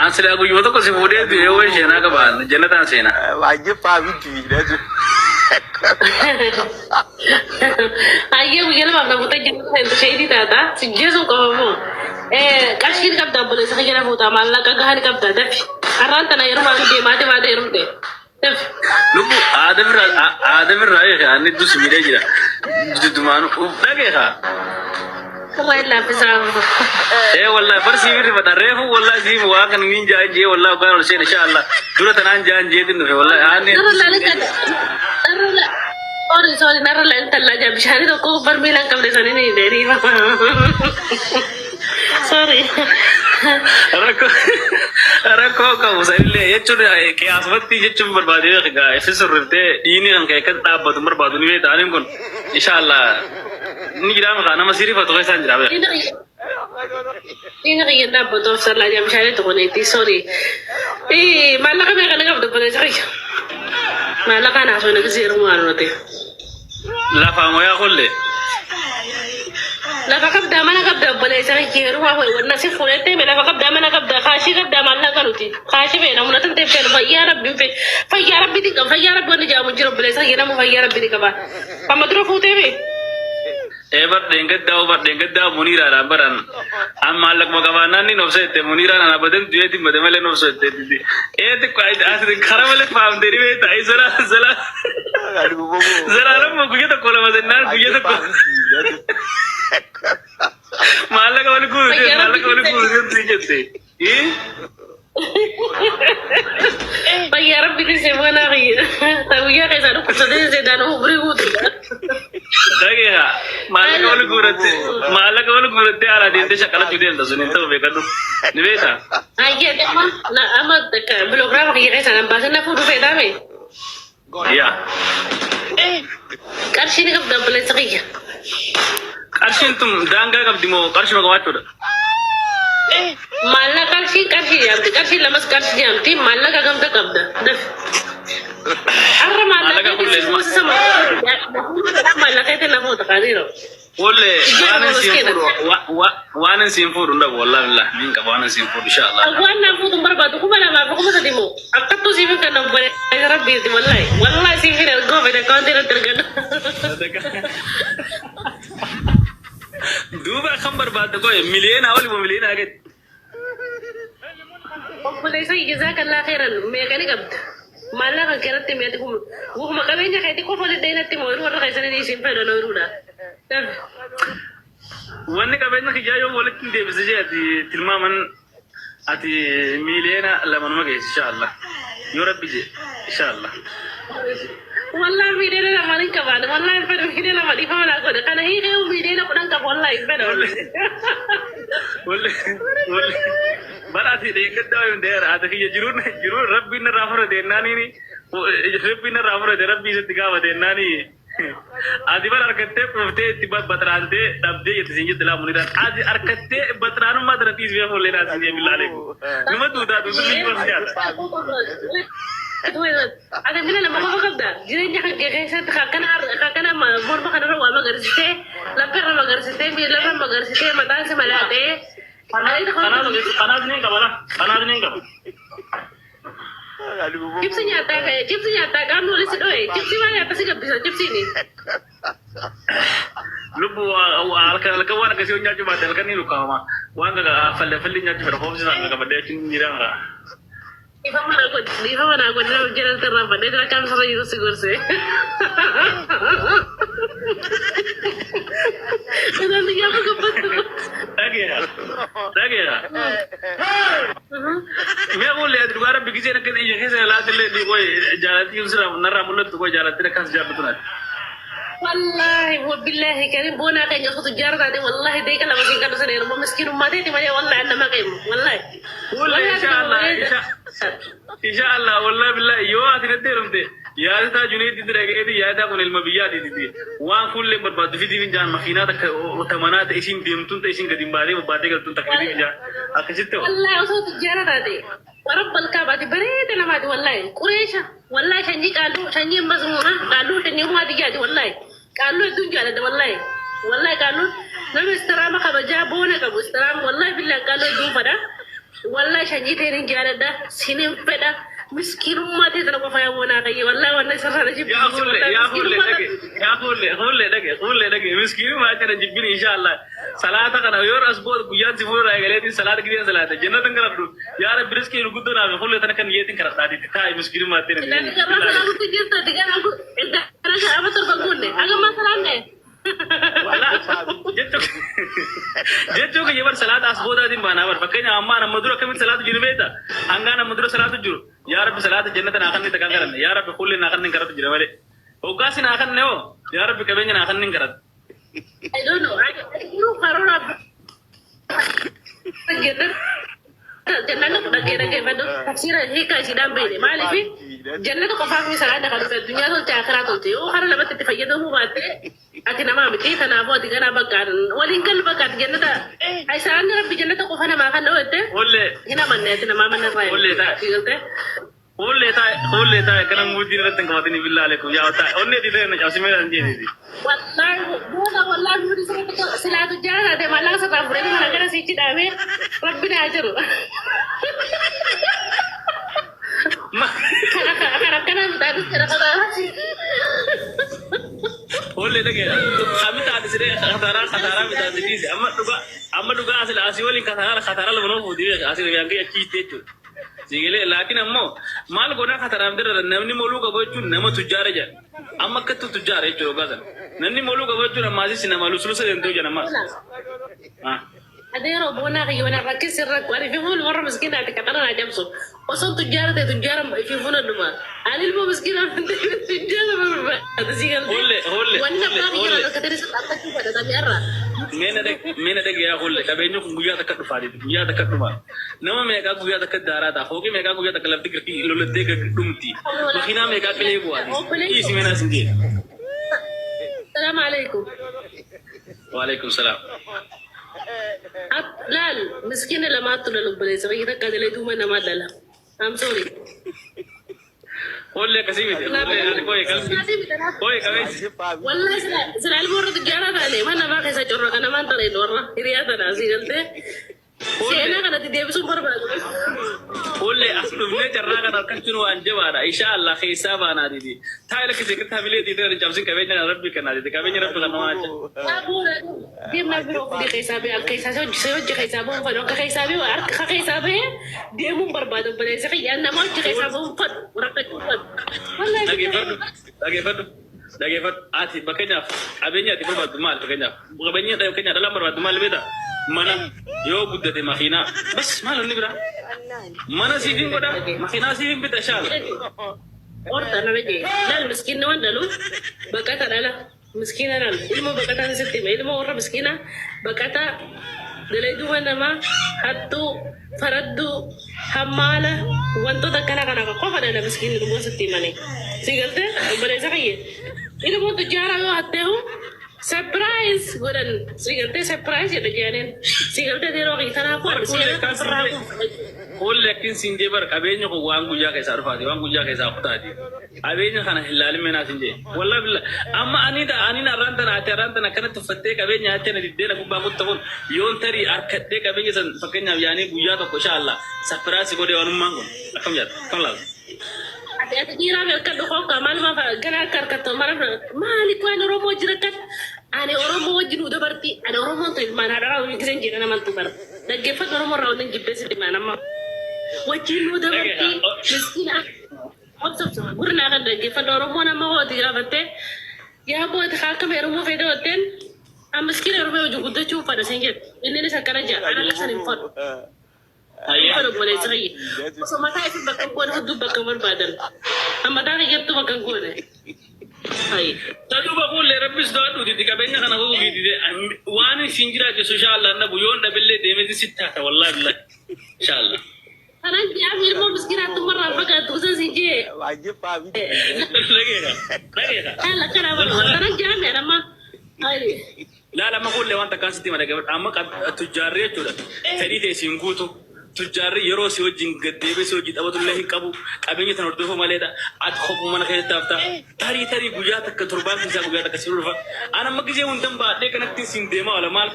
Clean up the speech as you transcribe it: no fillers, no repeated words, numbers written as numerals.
An silaa guyyuma tokko si fuudhee du'ee wayii seenaa qaba. Jannataan seenaa. Baay'ee faamiti miidhaa Hayyee guyyaa lamaaf na fuutee jirtu seentu shahidii taata. Si jeesuun qaba moo? Qarshii ni qabda obboleessa kiyya na fuuta maallaqa gahaa ni qabda dafi. Har'aan tana yeroo maatii deemaatee baatee heerumte. Dafi. Lubbu aada birraa aada birraa eega anni dus miidhee jira. Dudumaan uf dhageekaa. Sirraa hin laaffisaa. Ee wallahi bar sii birri fadha reefu wallahi sii waa kan niin jaan jee wallahi gaan ol seen insha Allah dura tanaan jaan jeetin dhufe wallahi aanni Narra laalin kan narra la sorry sorry narra laalin tallaa bishaanii tokko barmeela hin qabne saniin hin dheeriifa. Sorry. Rakkoo rakkoo qabu sanillee jechuun qiyaasumatti jechuun barbaadee egaa ifi sirriftee dhiini kan kee kan dhaabbatu barbaadu ni beekta aniin kun insha Allah ni jiraama kaa nama sirifatu keessaan jira beeka. Inni kiyya dhaabbatu of sallaa jaa bishaanii tokko neetti sorry. Maallaqa meeqa ni qabda obboleessa kiyya? Maallaqa anaaf sana gisee yeroo maal nuti? Lafaa moyaa kollee. Lafa qabdaa mana qabda obboleessa kiyya yeroo waa wanna si fuudhee mee lafa qabdaa mana qabda kaashii qabdaa maallaqa nuti kaashii feena humna tan ta'e feenu fayyaa rabbiin fe fayyaa rabbiitiin qaba fayyaa rabbi wanni jedhamu jira obboleessa kiyya nama fayyaa rabbiin qaba. Amma dura fuutee mee? Ee bar dheengaddaa bar dheengaddaa muniiraadhaan baran an maallaquma qabaannaan ni nobsa jette muniiraan ana badan du'ee dimmate malee nobsa jette ee xiqqoo as kara malee faamtee ni beekta ay zalaa zalaa zalaalamma guyya tokko lama jennaan guyya tokko maallaqa wali guutu maallaqa wali guutu jette. Fayyaa rabbiitiin si banaa kiyya. Ta guyyaa keessaa dhukkubsatee si seetaan umrii guutuudha. Dhageeha maallaqa wali guuratte maallaqa wali guurattee alaa deemtee shaqalachuu deemta sun hin ta'u beekadhu ni beektaa. Ayyee amma amma biloogiraama kiyya keessaa nan baasin na fuudhu feetaame. Yaa. Qarshii ni qabda obboleessa kiyya. Qarshiin tun daangaa qabdi moo qarshuma qabaachuudha? Maallaqa qarshii qarshii jedhamti. Qarshii lamas qarshii jedhamti. Maallaqa gamta qabda. Daf. Har'a maallaqa Maallaqa keetiin si kullee fuusisa maallaqa keetiin na fuuta kaaniiro. Wolle Ijaan waan moo siin miskiina. fuudhu waan siin fuudhu hin dhabu wallahi billahi niin qaba waan siin fuudhu insha Allah. Waan naan fuutu hin barbaadu 2000fi 3000 moo akkattuu siif hin kennamu obboleessa rabbiiti wallahi wallahi siif hin ergoo fedhe akkaawuntii irratti ergadhu. Duuba akkam barbaadda qoye miliyoonaa oli moo miliyoonaa gadi? Obboleessa jazaakallaa khairan meeqa ni qabda? Maallaqa kan keerratti meeqa kuma wahuma qabeenya keetii qofa walitti dhayinatti moo yeroo warra keessanii isin fedhan ooyiruudha. Wanni qabeenya kiyyaa yoo walitti hin deebise jee ati tilmaaman ati miliyoona 2 numa geessi insha Allah. Yoo rabbi jee insha Allah. Wallahi 2 miliyoona hin qabaane wallahi hin fedhu 2 miliyoona dhiifama naa godhe kana hiikee 10 miliyoona qaba wallahi hin fedhu. Wallahi wallahi bara ati dheengaddaa hin deera ati kiyya jiruun jiruun rabbiin narraa fudhate ennaaniini rabbiin narraa fudhate rabbii isatti gaafate ennaanii ati bara harkattee quuftee itti baxraantee dhabdee jette siin jette laa muniraan ati harkattee baxraanummaa tana dhiisee fuullee naa siin jee aleekum numa duutaa duutuu biyyi wal nyaata. Ati mina lama qofa qabda. Jireenya kan kee keessatti akkana morma kanarra waa magarsitee, laphee magarsitee, miilarra magarsitee, mataan si malaatee. Kanaas niin qaba la kanaas niin qaba. Chipsi nyaataa ka'e, chipsi nyaataa qaamni walitti dho'e, chipsi maal nyaata si gabbisa chipsiini. Lubbu halkan halkan waan akkasii yoo nyaachuu baate halkan ni lukkaawama. Waan falle falli nyaachuu fedha hoomsi isaan qabadhee achiin jira. Dhiifama naa godhi, dhiifama naa godhi, nama jedhan sirraa fadhee jira kan sirra jiru si gorse. Isaan gaafa gabbattu. Dhageera. Dhageera. Mee kullee ati dhugaa rabbi giseen akka ija keessa laatillee dhiqoo jaalattii sirraa narraa mul'attu koo jaalattiin akkas jaallatu naati. Wallahi wabillahi karim boonaa keenya osoo tujjaara taate wallahi deeqa lama siin kan sana yeroo miskiinummaa ta'eeti malee wallahi nama qeemu wallahi. Kullee insha Allah insha Allah wallahi billahi yoo ati natti heerumte yaadataa juneetti dhagayeeti yaadataa kun ilma biyyaatiiti waan kullee barbaaddu fidii finjaan makiinaa takka tamanaa ta'e isiin deemtuun ta'e isiin gadi hin baatee bobbaatee galtuun takka fidii finjaan akkasitti ta'u. Wallahi osoo tujjaara taate warabbal kaabaati bareeda namaati wallahi qureesha wallahi sanyii qaalluu sanyii mazmuura qaalluu sanyii uumaa biyyaati wallahi qaalluu hedduun jaalladha wallahi wallahi qaalluun nama istiraama kabajaa boona qabu istiraama wallahi billaan qaalluu hedduun fadha. Wallahi sanyii ta'een hin jaaladha. Sinin fedha. Miskiinummaa ta'e sana qofa yaaboo naa kayye. Wallahi wanna isarraa na Yaa jibbisiisu. fuulle, Wallahi yaa fuulle miskiinummaa dhage, yaa fuulle, fuulle dhage, fuulle dhage. Miskiinummaa jecha jibbin inshallah. Salaata kana yoo as booda guyyaan si fuula eegaleetiin salaata gideen salaata. Jannatan kadhadhu. Yaa Rabbi riskii guddoo naaf fuulle tana kan yeetiin kadhadhaatiitti. Taa'i miskiinummaa ta'e. Namni garraa salaamutti jirta. Gara sha'aba torba guunne. Hagammaa salaanne. Jechuu kiyya bar salaata as boodaatiin baanaa bar fakkeenya ammaan amma dura akkamitti salaatu jiru beekta hangaan amma dura salaatu jiru yaa rabbi salaata jannata naa kanni takkaan kadhanne yaa rabbi kulli naa kanni kadhatu jira malee hoggaasi naa kanne hoo yaa rabbi qabeenya naa kanni kadhatu. I don't know. I jiru karoora jannata dhagee dhaggeeffadhu tafsiira hiika ishiidhaan beekne maaliif jannata qofaaf salaata kan dhufe addunyaa tolche akiraa tolche yoo karaa lamatti itti fayyadamuu baatte ati namaa miti kanaafuu ati ganaa bakka waliin galu bakka ati jannata isaan rabbi jannata qofa namaa kan dhawwatte Hullee hin amanne ati namaa mana irraa Hullee taa'e. Hullee taa'e hullee taa'e kana muudii irratti hin qabatini billaa aleekum yaa taa'e onnee dhiiree na cabsi meeshaan jeetiiti. Wallahi booda wallahi nuti silaatu jaalate mallaqa sirraa fudhanii mana gara sichi dhaabee rabbi naa jiru. Kana kana akkana mixaadis kana kana. Hullee dhageera. Kami taate siree kataraa kataraa mitaate dhiise amma dhugaa amma dhugaa asii asii waliin kataraa kataraa lama noo fuudhee asii yaangee achi jechuudha. Sigilee laakiin ammoo maal godhaa kataraaf dirra namni moluu qabu jechuun nama tujjaara jedha. Amma akkattu tujjaara jechuudha dhugaa sana. Namni moluu qabu jechuun ammaas nama luslusa deemtuu jedha ammaas. Adeero boonaa kiyyoon rakkis irra ani fi fuul warra miskiinaati qaxara naa cabsu. Osoo tujjaara ta'e tujjaara fi fuula dhuma. Ani ilmoo miskiinaa tujjaara barbaada si galtee. Hullee hullee Wanni abbaa kiyyoon hullee. rakkatee dhaabbachuu fedhatame irra. Meena dhage yaa hulle qabeenyi kun guyyaa takka dhufaa guyyaa takka dhufa. Nama meeqaa guyyaa takka daaraa ta'a fooqii meeqaa guyyaa takka lafti girtii lolattee dhumti. Makiinaa meeqaa qilee bu'aati. Dhiisi meenaa sin jee. Salaamu alaikum. Waalaikum salaam. Laal miskiina lamaattu lala obboleessa fayyii takka jalee duuma namaa lala. I'm sorry. Hullee akkasii miti. Hullee ani kooye qalbii. Kooye qabeessi. Wallahi sila ilmoo warra tujjaaraa taane mana namaa keessa corra kana maan tareen warra hiriyaa tana asii galtee seenaa kanatti deebisuun barbaadu. Hullee as dhufnee carraa kana argachuun waan jabaadha. Insha Allah keessaa baanaa didi. Taa'ee lakkisee kirta hamilee diidee hin cabsin qabeenya rabbi kennaa didi. Qabeenya rabbi kan namaa jecha. Deemnaa biroo fidee keessaa ba'e akka keessaa hojii hojii keessaa ba'uun fadhu akka keessaa ba'e harka keessaa ba'e deemuun barbaadu obboleessa kiyyaan nama hojii keessaa ba'uun fadhu rakkachuu fadhu. Wallahi Dhageeffadhu. Dhageeffadhu. Dhageeffadhu. Ati fakkeenyaaf qabeenya ati barbaaddu maal fakkeenyaaf? Qabeenya fakkeenyaaf dhalaan barbaaddu maal beektaa? Mana yoo guddate makiinaa. Bas maal inni biraa? Mana siif hin godha. Makiinaa siif hin bita shaala. Horta nana jee laal miskiinni waan dhalu baqata dhala miskiina laal ilmoo baqataan sitti hima ilmoo warra miskiina baqata dalayduma namaa hattuu faradduu hammaala wantoota akkana kana qofa dhala miskiinni dhuguu sitti himanii si galtee obboleessa kiyye ilmoo tujjaaraa yoo hatteehu surprise godhan si galtee surprise jedha jedhaniin si galtee yeroo kiyya kanaafuu seenaa kan firraa Hullee akkin siin jee bara qabeenya kun waan guyyaa keessaa dhufaati waan guyyaa keessaa kutaati. Qabeenya kana hin laalin meenaa siin jee. Wallaahi billah amma ani ani arraan tana ati arraan tana akkanatti uffattee qabeenya ati na diddee na gubbaa kutta kun yoon tarii harkadhee qabeenya san fakkeenyaaf yaanii guyyaa tokko insha Allah surprise godhee waanummaan kun akkam jaata akkam laata. Ati ati dhiiraa harka dhufoo ka maal maaf gara akka harkattu mara maali kun Oromoo jira kan ani Oromoo wajjin nu dabarti ani Oromoon tu ilmaan haadha giseen jira namantu bara dhaggeeffadhu Oromoo irraa waliin jibbee sitti himaan amma wajjin nu dabarti miskiina obsobso gurnaa kan dhaggeeffadhu Oromoo nama hooti gaafattee yaa booti akkam heerumuu fedhe hotteen an miskiina Oromoo wajjin guddachuu fadha siin jedhu inninis akkana jira an akka san hin fadhu. Fadhu obboleessa kiyya. Osoo mataa ifin bakka hin goone hudduu bakka barbaadan. Mataa kiyyattuu bakka hin goone. Hayi. Taduuba kuullee rabbis do'adhu didi qabeenya kana hoo didi waan isin jiraachisu insha Allah nabu yoon dhabillee deemee sitti haata wallahi billahi insha Allah. Kanan ji'aaf ilmoo miskiinaatti umarraa fagaattu kusan siin jee. Dhageera dhageera. Haala kana barbaada. Kanan ji'aaf amma. Hayi. Laala amma kuullee waan takkaan sitti mala amma tujjaarri jechuudha fedhii ta'e siin guutu tujjaarri yeroo si wajjin gaddeebee si wajjin taphatu illee hin qabu qabeenya tan hordofuu maleedha ati kophuu mana keessatti hafta tarii tarii guyyaa takka torbaan keessaa guyyaa takka si dhufa ana amma gisee hundan baadhee kanatti siin deemaa oola maal.